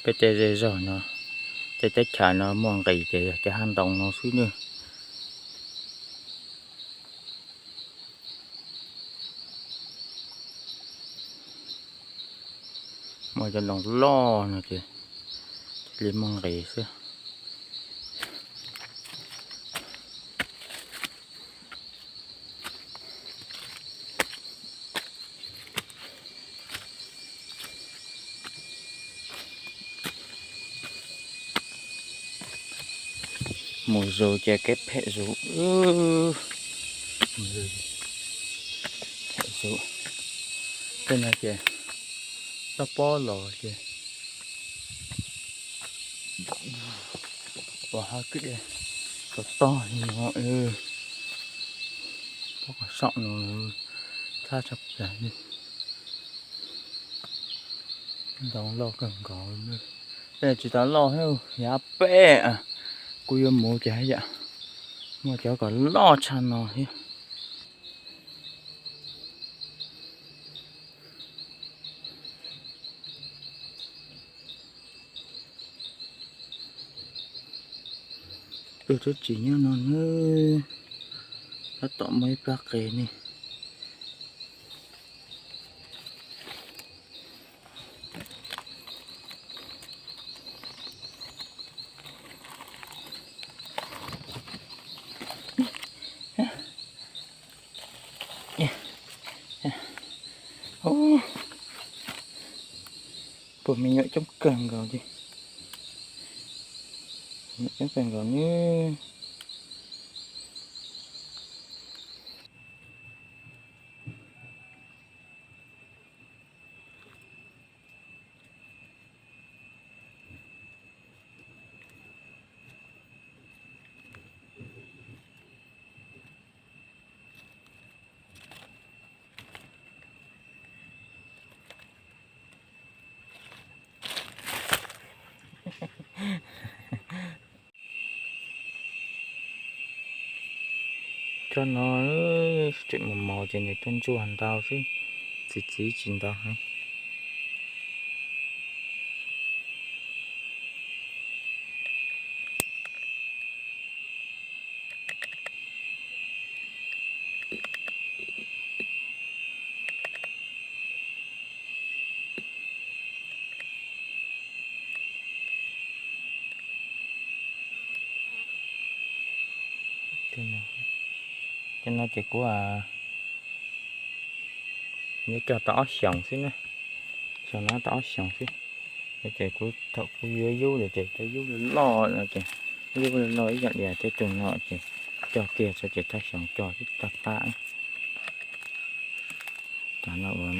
Peb tej zej zog no, tej teb chaws no muaj nqis ces yog cov hav ntoo no xwb nawb. Muaj cov ntoo loj no ces thiaj li muaj nqis xwb. Mus zus ces kev phem zus, phem zus. Tej no ces toj pob los ces pom hav kwj dej tog tog li no. Pob qhov saum no txhab tshaj plaws li. Ntoo loj kawg nkaus. Tej tsis tau loj thiab, yav peb kuv yuav mus ces yam muaj cov kom loj tshaj no thiab. Tus tub tsis nyob no nawb, tab tom muaj ib plab qe ne. Puag me nyuam coob kawg nkaus li. Coob kawg nkaus ne. Tsob no tseem mos mos ces nws tuaj ntsuag ntau xwb, txiv txiv tsis ntau heev. Cov no ces kuv yuav cog tau ob xyoos xwb na, xyoo no tau ob xyoos xwb. Ces kuv thaum kuv yuav yub ces cov yub loj no ces, yub loj ib yam li tej tug no ces cog kiag tso ces thaj xyoo cog tib tag pab. Cov no ua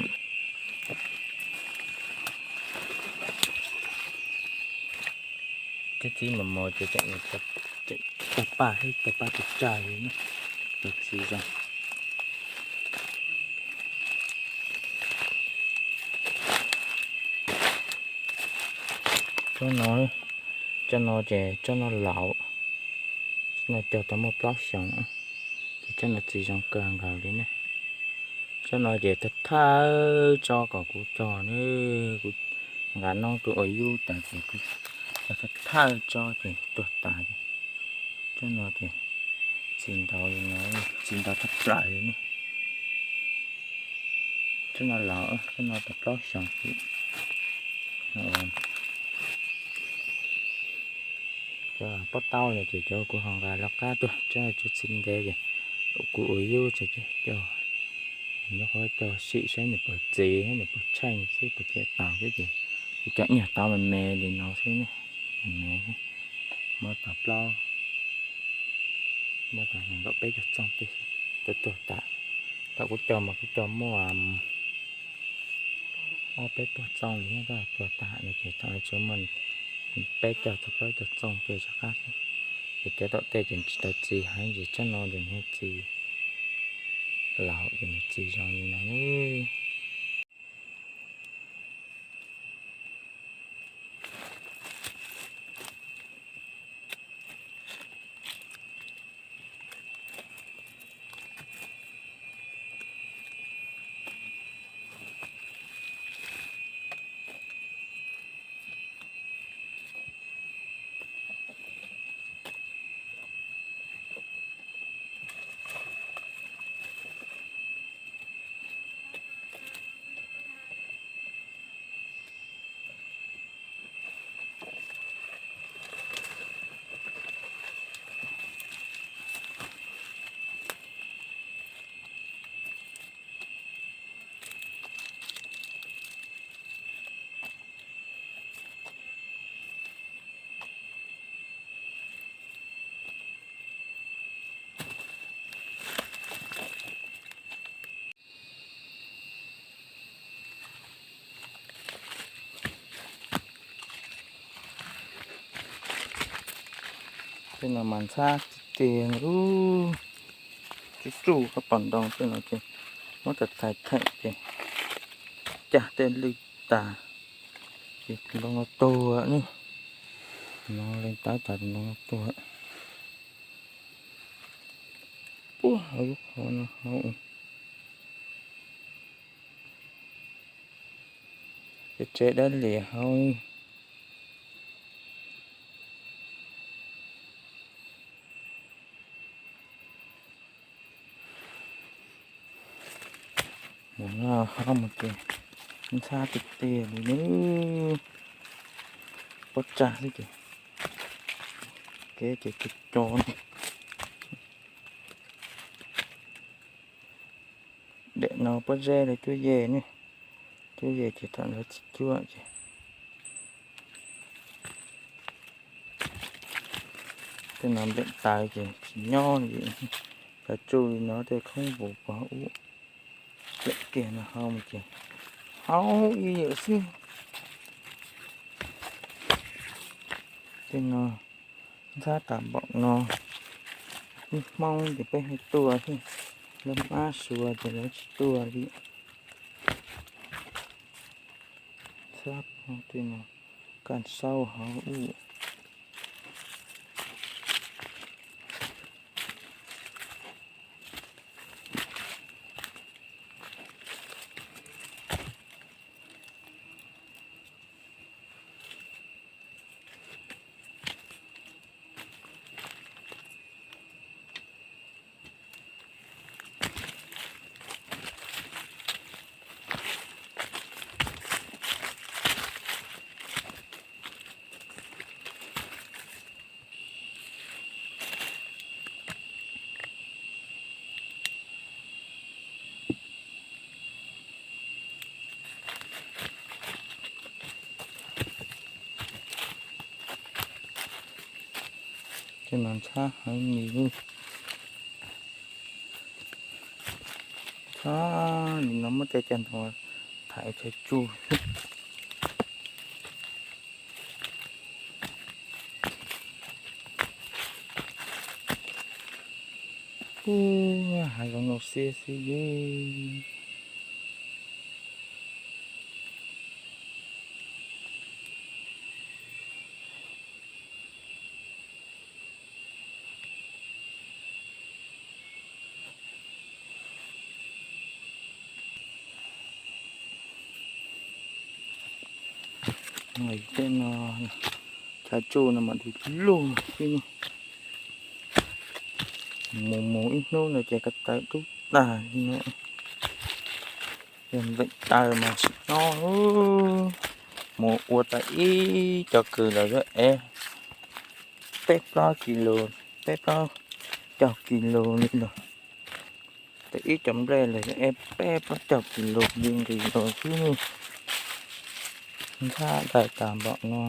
tib txib mos mos ces tseem tag paj thiab, tag paj tag tsag li na, txiv zoo. Tsob no, tsob no ces tsob no laus, tsob no cog tau muaj plaub xyoos, ces tsob no txiv zoo kawg nkaus li ne. Tsob no ces thawj thawj tsob kom kuv cog ne, kuv nqa noob tuaj ua yub tas ces kuv cog thawj thawj tsob ces tuag tas. Tsob no ces txiv ntau li no, txiv ntau tshaj plaws li ne. Tsob no laus, tsob no tau plaub xyoos xwb. Cov pob taub no ces cov kuv ho nqa lawv qab tuaj, tsob txiv ntev ces kuv ua yub tso ces cog, nyob qhov cog sim saib nws puas txiv, nws puas tsheej xwb, puas cia tau xwb ces kuv cog nyuag tau me me li no xwb ne, me me xwb. Muab tau plaub, muab tau nees nkaum peb caug txooj tej xwb, tuag tuag tas. Thaum kuv cog mas kuv cog muaj ob peb puas txooj li thiab, tuag tas no ces thaum no tsuas muaj peb caug txog plaub caug txooj tej rov qab xwb. Ces cov tom tej ces tsis tau txiv heev, ces tsob no ces nws txiv laus ces nws txiv zoo li no. Tej no mas ntxhab tiag tiag li. Tsuj tsuj qhov pom ntoo tej no ces muab txhais txhais theem ces cag tej lwj tas ces tus ntoo no tuag ne. No leej tab tas tus ntoo no tuag. Puag hauv lub qhov no hauv. Ces tsev dab liam hauv. Mus no hauv mus ces ntxhab tiag tiag li ne. Pob tsag xwb ces kev ces co co. Daim no pob zeb li cuab yej ne, cuab yej ces thaum ntawd tsis cuab ces. Tej no npleem taws ces tsis nyob li. Cov tsuj li no tej khoob vus pov ub. Tseem kiag no hauv mus ces hauv ib yam xwb. Tej no ntxhab tas npaum no. Hmoob ces peb hu tuaj thiab, lawv mab suav ces lawv tsis tuaj li. Ntxhab tej no, kaj saub hauv ub. Tej no ntxhab heev li. Ntxhab li no muab tej cov ntoo thaiv chaw tsuj. Ub, hav zoov no xiab xwb li. Tej no chaw tsuj no mas du lug xwb. Mus mus ib hnub no ces ko taw dub tag li no. Yog npleem taws mas tsis nyob. Mus ua tau ib co kws lawm ev peb plaub kis lus, peb plaub caug kis lus li no. Tau ib co nplej lawm ev peb plaub caug kis lus li nqis los xwb. Ntxhab daws tas npaum no.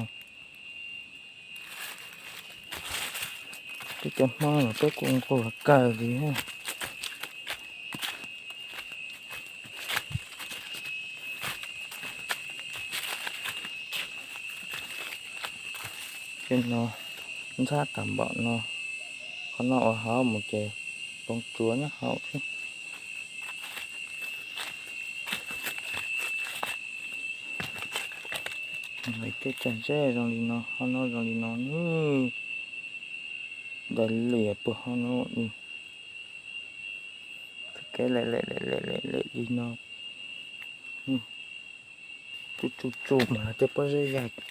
Peb cov Hmoob los peb kuj nquag kawg li. Tej no ntxhab tas npaum no, qhov no ua hauv mus ces poob tsuav nyob hauv thiab. Tej tag zeb zoo li no, qhov no zoo li no, daim liam puag hauv no, kev lem lem lem li no. Tsuj tsuj tsuj mas tej pob zeb ya tas.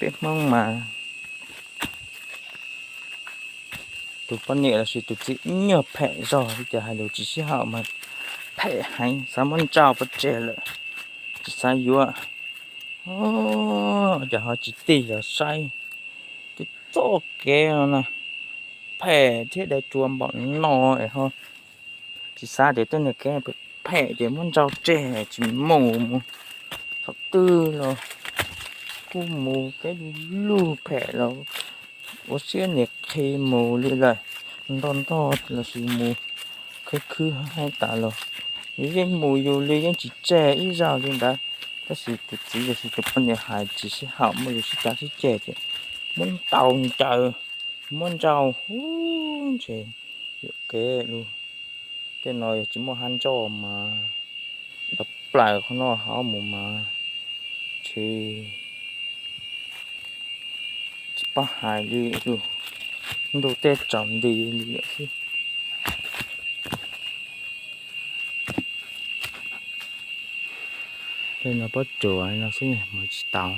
Peb Hmoob mas tus poj niam lossis tus txiv ib nyuag phem zog li cas hais lus tsis sib haum mas phem heev, xav muab ntsauj pov tseg lawm, tsis xav yuav. Ces ho tsis tig los saib tej txoj kev no na, phem thiab dai tsua npaum no es ho tsis xav tias tej niag kev phem ces muab ntsau tseg tsis mus mus. Thaum twg los kuj mus kev lug phem los ua siab nws qhia mus li lawm. Ntog ntog lossis mus khwb khwb heev tas los yus yeej mus yus li yeej tsis tseg ib zaug li ntawd. Tab sis tus txiv lossis tus poj niam hais tsis sib haum muaj lus sib cav sib ceg ces muab ntaus ncaws, muab ntsau hu ntshe yuam kev lug. Tej no yog tsis muaj hab ntsoj mas tawm plaws qhov no hauv mus mas tsis, tsis paub hais li lug, ntuj tej tsaus nti li lawm xwb. Tej no pob tsuas no xwb mus tsis tau.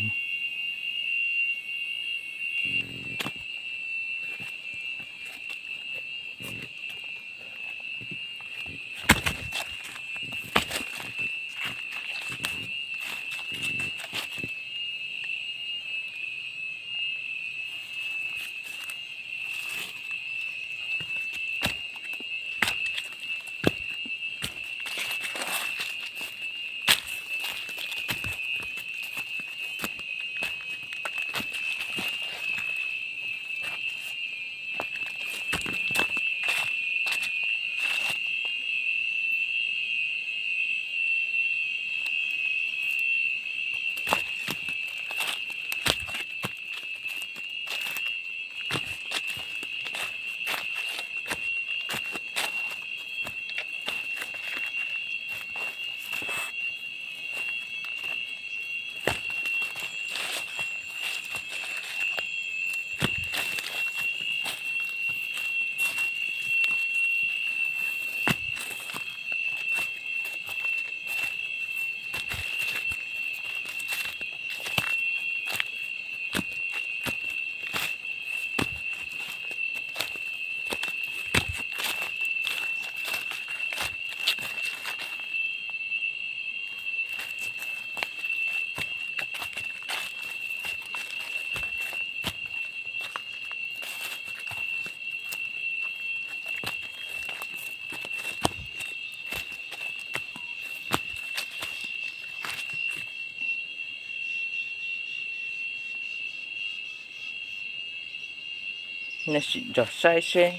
Nej sim nrog saib seb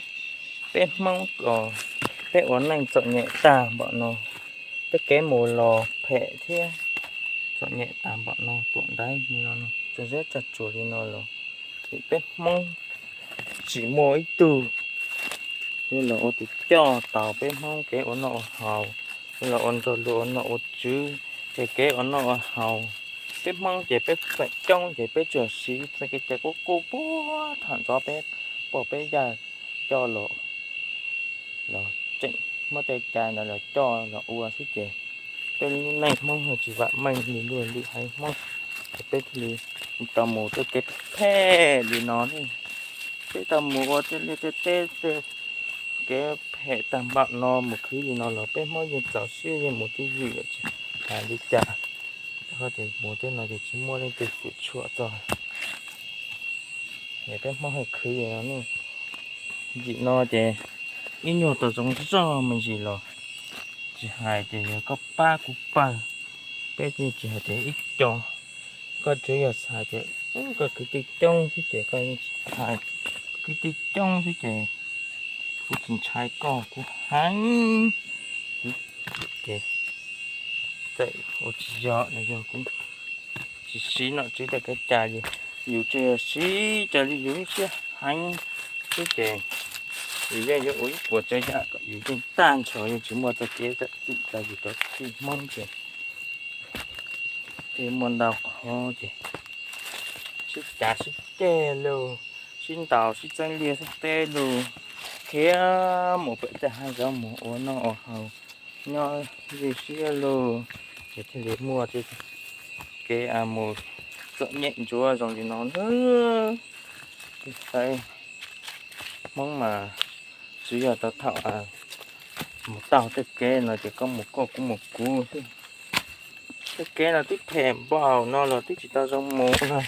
peb Hmoob os, peb ua neej txom nyem tag npaum no, tej kev mus los phem thiab txom nyem tag npaum no, tuam ntaiv li no, txog zeb tsag tsuas li no los vim peb Hmoob tsis muaj ib tug los ua tus coj tau peb Hmoob kev ua noj ua haus, los ua nrog luag ua nom ua tswv, ces kev ua noj ua haus peb Hmoob ces peb feem coob ces peb tsuas siv txoj kev cai qub qub puag thaum ntxov peb pog peb yawg coj los, los tseem muab tej cai ntawd los coj los ua xwb ces peb lub neej Hmoob tsis vam meej li luag lwm haiv Hmoob, ces peb thiaj li tau mus tej kev phem li no ne. Peb tau mus ua tej liaj tej teb tej kev phem tag npaum no mus khwv li no los peb Hmoob yeej txaus siab yeej mus twj ywm lawm tsis hais li cas. Rau qhov tias mus tej no ces tsis muaj leej twg kuam tshuam txog. Es peb Hmoob haj khwv li no ne, yim no ces ib nyuag tau zoo zog me ntsis los tsis hais tias yog koj pab kuv pawg, peb yeej tsis hais tias ib co, koj tsuas yog hais tias koj kwv tij coob xwb ces koj yeej tsis hais, kwv tij coob xwb ces kuv tsis ntshai koj, kuv heev, kuv ces txawm ua tsis yog los yog kuv tsis siv nom tswv tej kev cai li, yus tsuas yog siv raws li yus lub siab heev xwb ces yus yeej yuav ua ib puas tsav yam kom yus yeej tag nrho yeej tsis muaj txoj kev zam txim rau yus cov kwv tij Hmoob ces thiaj muaj ntau qhov ces sib cav sib ceg lug, sib ntaus sib txeeb liaj txeeb teb lug, khiav mus pem tej hav zoov mus ua noj ua haus nyob zij siab lug, ces thiaj li muaj tej kev mus txom nyem ntsuav zoo li no nawb. Peb Hmoob mas tsuas yog tau thaum mus taug tej kev no ces koj mus koj kuv mus kuv xwb. Tej kev no twb phem npaum no los twb tsis tau zoo mus no.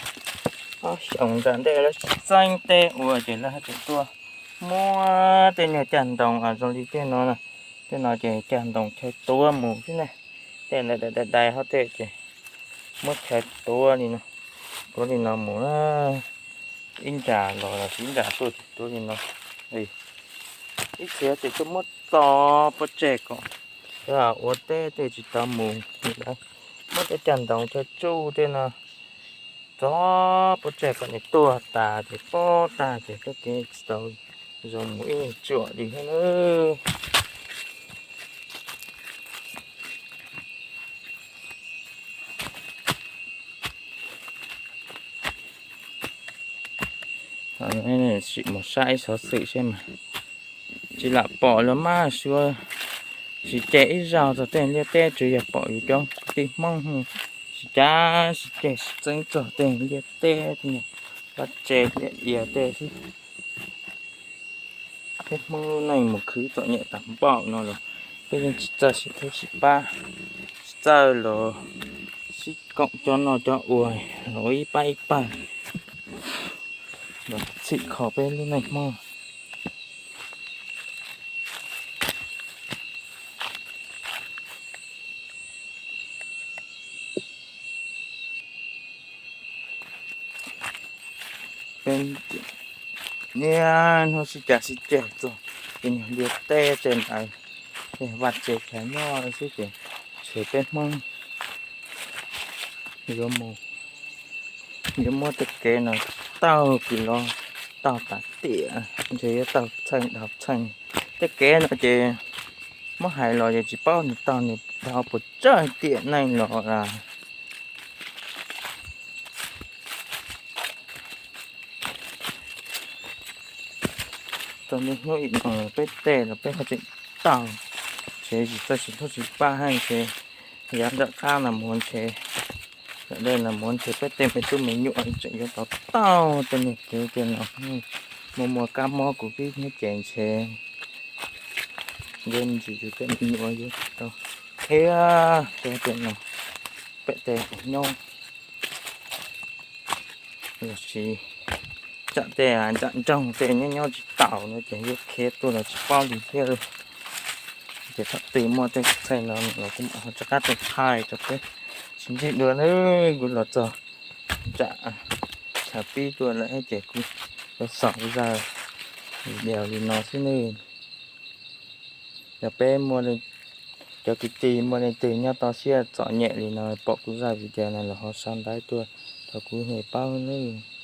Ob xyoos nram ntej lawv tsis txeeb teb ua ces lawv haj tseem tuaj muab tej niag cag ntoo zoo li tej no na, Tej no ces cag ntoo chaw tuav mus xwb ne. Tej dai dai hov tej ces muab chaw tuav li no, tuav li no mus na. Ib nra los los ib nra tuaj ces tuav li no. Ib txhia ces tuaj muab txo pov tseg kom ua teb tej tsis tau mus. Muab tej cag ntoo chaw tsuj tej no txo pov tseg kom nws tuag tas ces pob tag ces tej kev tsis tau zoo mus ib tsuam li thiab na. Sim mus saib ib xov xwm seb mas tsis lam pom los mas suav sim ceg ib zaug txog tej liaj teb tsuas yog pom yus cov kwv tij Hmoob sim cav sim ceg sim txeeb txog tej liaj teb tej vaj tse liaj ia tej xwb. Peb Hmoob lub neej mus khwv txom nyem tag npaum no los peb yeej tsis txawj sib hlub sib pab, tsis txawj los sib koom cov noj cov ua los ib pab ib pawg los txhim kho peb lub neej Hmoob. Peb niaj hnub sib cav sib ceg txog tej nyuag liaj teb tej ntawd, tej vaj tse chaw nyob xwb ces ntshe peb Hmoob yuav mus, yuav muab tej kev no taug kis los taug tas tiam, ntshe yuav taug txheej dhau txheej. Tej kev no ces muab hais los ces tsis paub nws taug nws dhau puas tsawg tiam neej los. Txog niaj hnub ib no peb tej los peb ho tseem taug, ntshe tsis txawj sib hlub sib pab hab ntshe yav nram qab no mus ntshe, nram dej no mus ntshe peb tej me tub me nyuam tseem yuav tau taug tej niag kev tej no. Muaj muaj kab mob covid thiab ces ntshe yuav me ntsis yus tej me nyuam yuav tsis tau qhia tej no, peb tej nyob los sis tsam tej nram nroog tej nyob nyob tsis taus no ces yuav khiav tuaj los tsis paub li thiab. Ces thaum twg muaj tej txheej no los kuv mam ho rov qab tuaj thaij rau peb sib ntsib dua nawb. Kuv los txog nram chaw pib tuaj lawm ces kuv yuav xaus kuv zaj video li no xwb nawb. Yog peb muaj, cov kwv tij muaj leej twg nyob toj siab txom nyem li no pom kuv zaj video no los ho sau ntawv tuaj rau kuv thiaj paub nawb.